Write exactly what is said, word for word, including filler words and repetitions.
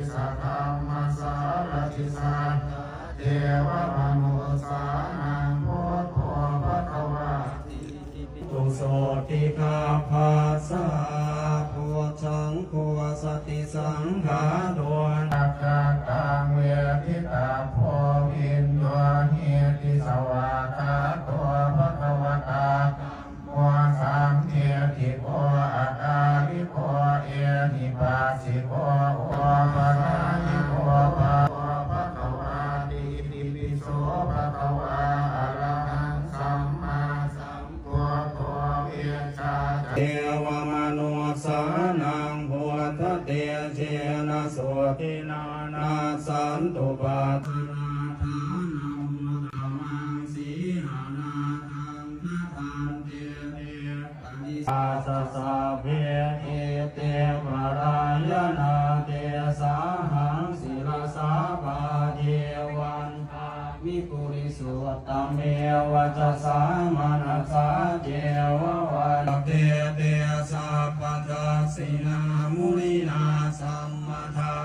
Saddhammasārathi satthā devamanussānaṃ buddho bhagavāti. Tu sottikappassa bojjhaṅgo satisaṅkhāto nakkhattaṃ veditabbo viññūhīti. Svākkhāto bhagavatā dhammo sandiṭṭhiko akāliko ehipassiko opanayiko bhagavāti. Itipi so bhagavā arahaṃ sammāsambuddho vijjācaraṇā devamanussānaṃ buddhatejena sotthinā nassantupaddavā. Sīhanāthaṅgataṃ Āsa sabbe ete parāyanā tesāhaṃ sirasā pāde vandāmi purisuttame vacasā manasā ceva vācāya. Te te sabbadassinā muninā sammadakkhātā